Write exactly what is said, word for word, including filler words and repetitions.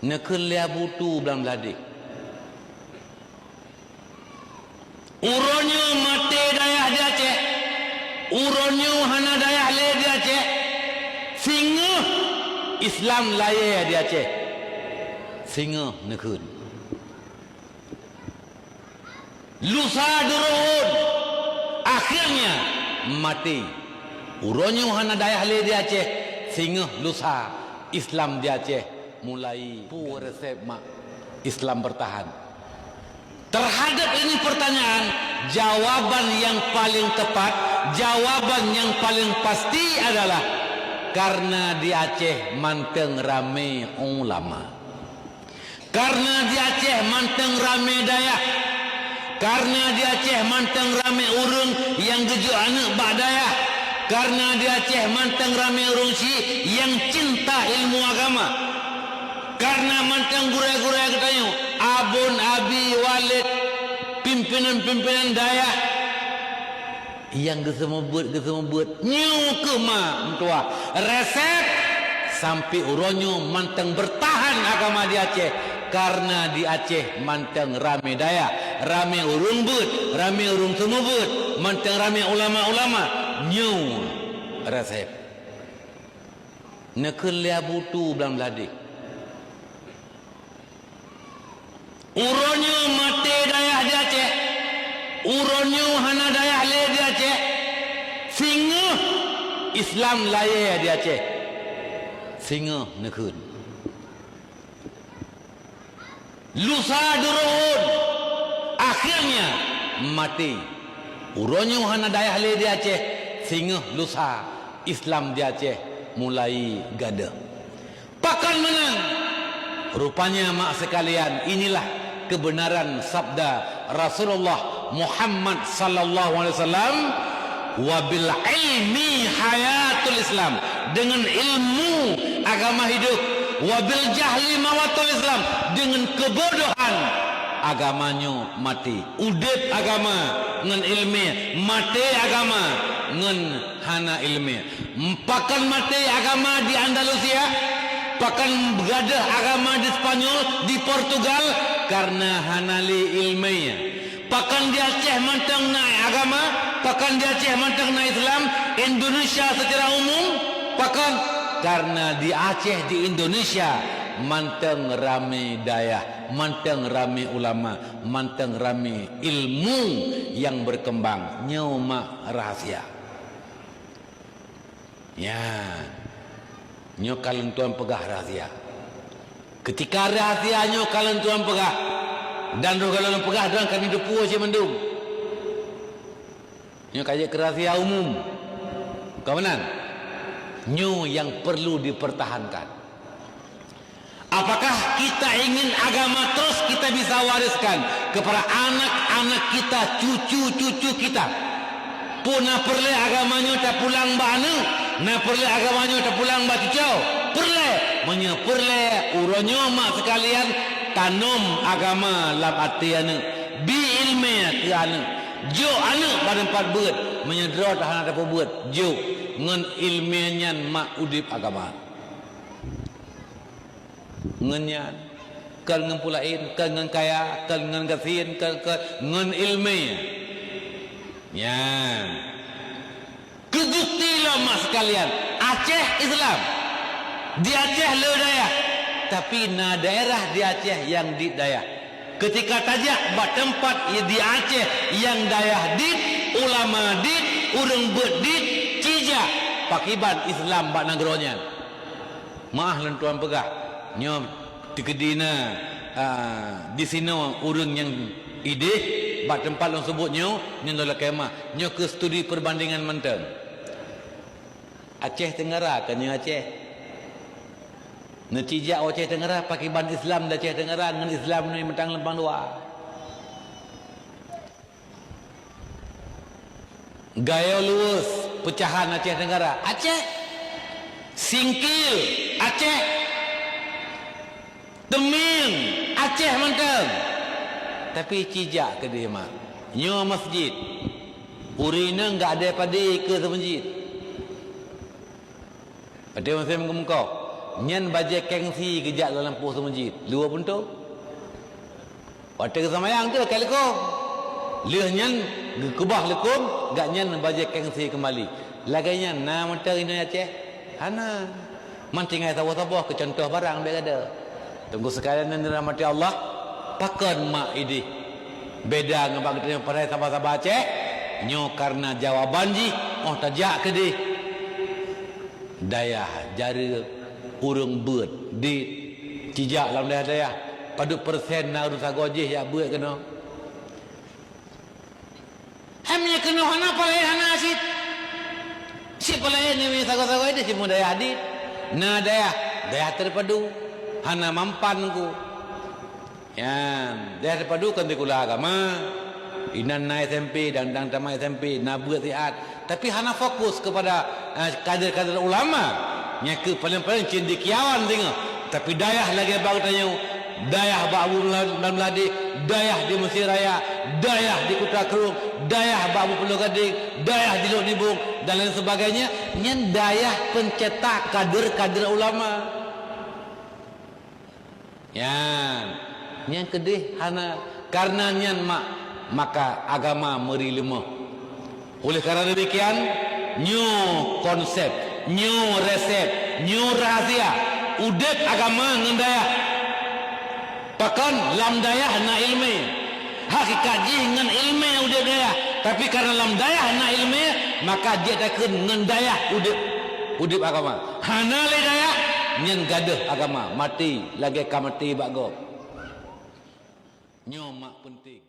Neukheun lé Abu Tu Blang Bladeh. Uroe nyoe maté dayah di Aceh. Uroe nyoe hana dayah lé di Aceh. Singoh Islam layée di Aceh. Singoh neukheun. Lusa duruhon, akhirnya maté. Uroe nyoe hana dayah lé di Aceh, singoh lusa Islam di Aceh mulai. Peue resep mak Islam bertahan? Terhadap ini pertanyaan, jawaban yang paling tepat, jawaban yang paling pasti adalah karena di Aceh mantong ramé ulama. Karena di Aceh mantong ramé dayah. Karena di Aceh mantong ramé ureuëng nyang geujok aneuëk bak dayah. Karena di Aceh mantong ramé ureuëng syiek nyang cinta ilmu agama. Karena mantong gurée-gurée geutanyoe, abon, abi, walét, pimpinan-pimpinan dayah, nyang geuseumeubeuet-geuseumeubeuet, nyoe keuh ma meutuah resep sampai uroe nyoe mantong bertahan agama di Aceh, karena di Aceh mantong ramé dayah, ramé ureuëng beuet, ramé ureuëng seumeubeuet, mantong ramé ulama-ulama. Nyoe resep. Neukheun lé Abu Tu Blang Bladeh. Uroe nyoe maté dayah di Aceh. Uroe nyoe hana dayah lé di Aceh. Singoh Islam layée di Aceh. Singoh neukheun. Lusa duruhon, akhirnya maté. Uroe nyoe hana dayah lé di Aceh, singoh lusa Islam di Aceh mulai gadôh. Pakon meunan? Rupanya, mak sekalian, inilah kebenaran sabda Rasulullah Muhammad sallallahu alaihi wasallam, "Wabil ilmi hayatul Islam." Dengan ilmu agama hidup. "Wabil jahli mawatul Islam." Dengan kebodohan agama nyoe maté. Udeb agama ngon ilmé, maté agama ngon hana ilmé. Pakon maté agama di Andalusia, pakon gadôh agama di Spanyol, di Portugal, karena hana lé ilmé. Pakon di Aceh mantong na agama, pakon di Aceh mantong na Islam, Indonesia secara umum, pakon? Karena di Aceh, di Indonesia, mantong ramé dayah, mantong ramé ulama, mantong ramé ilmu nyang berkembang. Nyoe mak rahasia. Nyan. Nyoe ka lôn tuan peugah rahasia. Ketika rahasia nyoe ka lôn tuan peugah, dan roh ka lôn peugah, dan ka neuteupeue cit mandum. Nyoe ka jeuet keu rahasia umum. Ka meunan? Nyoe nyang perlu dipertahankan. Apakah kita ingin agama terus kita bisa wariskan kepada anak-anak kita, cucu-cucu kita? Peue na peureulée agama nyoe tapulang bak aneuëk, na peureulée agama nyoe tapulang bak cucoe? Peureulée. Meunyoe peureulée, uroe nyoe mak sekalian, tanom agama lam até aneuëk, bi iéleumé keu aneuëk, jok aneuëk bak teumpat beuet. Meunyoe droe hana tapeubuet, jok ngon iéleumé nyan mak udeb agama. Ngon nyan, kon ngon peue laén, kon ngon kaya, kon ngon gasien, kon, kon ngon iéleumé. Nyan. Keu bukeuti lom mak sekalian, Aceh Islam. Di Aceh le dayah, tapi na daerah di Aceh nyang dit dayah. Keutika tajak bak teumpat di Aceh nyang dayah dit, ulama dit, ureuëng beuet dit, ci jak pakiban Islam bak nanggroe nyan. Meuáh lôn tuan peugah, nyoe teukeudi na, a, disinoe ureuëng nyang ideh bak teumpat lôn seubut nyoe, nyoe lôn lakée meuáh. Nyoe keuh studi perbandingan mantong. Aceh Tenggara keu nyoe Aceh. Neuci jak Aceh Tenggara pakiban Islam di Aceh Tenggara ngon Islam nyoe mantong leumpang dua. Gayo Luweuh, peucahan Aceh Tenggara, Aceh. Singkil, Aceh. Teumieng, Aceh mantong. Tapi ci jak keudeh mak. Nyoe masjid. Ureuëng inong gak adé padé keu seumeujid. Watée musém geumeukoh, Nyan bajée kengsi geujak lam lampôh seumeujid, luwa punto. Watée geuseumayang tu lakée leukom. Lheueh nyan geukeubah leukom, gak nyan bajée kengsi keumbali. Lagée nyan na mantong inoe Aceh? Hana. Man tinggai saboh-saboh keu contoh barang bèk gada. Teungku sekalian nyang dirahmati Allah, pakon mak idéh beda ngon bak geutanyoe padahai saba-saba Aceh? Nyoe kareuna jawaban jih 'oh tajak keudéh. Dayah jareuk ureuëng beuet dit, cijak lam dayah-dayah, padub persen na ureuëng sagoe jih jak beuet keunoe. Hai meunyoe keunoe hana, palaén hana cit. Cit palaén nyoe sagoe-sagoe deh cuma dayah dit. Na dayah, dayah terpadu. Hana mampan ku. Nyan, dayah terpadu kan sikula agama. Inan na S M P dan, dan tamat S M P, na beuet siat. Tapi hana fokus kepada, eh, kader-kader ulama. Nyang keu paléng-paléng cendekiawan singoh. Tapi dayah lagée bak geutanyoe, dayah bak Abu Meula-, Meula-, Meuladi, dayah di Mesir Raya, dayah di Kuta Krueng, dayah bak Abu Pulo Gadeng, dayah di Lhokseumawe, dan lain sebagainya, nyan dayah pencetak kader-kader ulama. Nyan, nyan keudeh hana, karena nyan mak, maka agama meuri leumoh. Oleh karena demikian, nyoe konsep, nyoe resep, nyoe rahasia udeb agama ngon dayah. Pakon lam dayah na iéleumé. Hakikat jih ngon iéleumé udeb dayah, tapi karena lam dayah na iéleumé, maka jeuet takheun ngon dayah udeb, udeb agama. Hana lé dayah, nyan gadôh agama, maté lagée ka maté bak gob. Nyoe mak peunteng.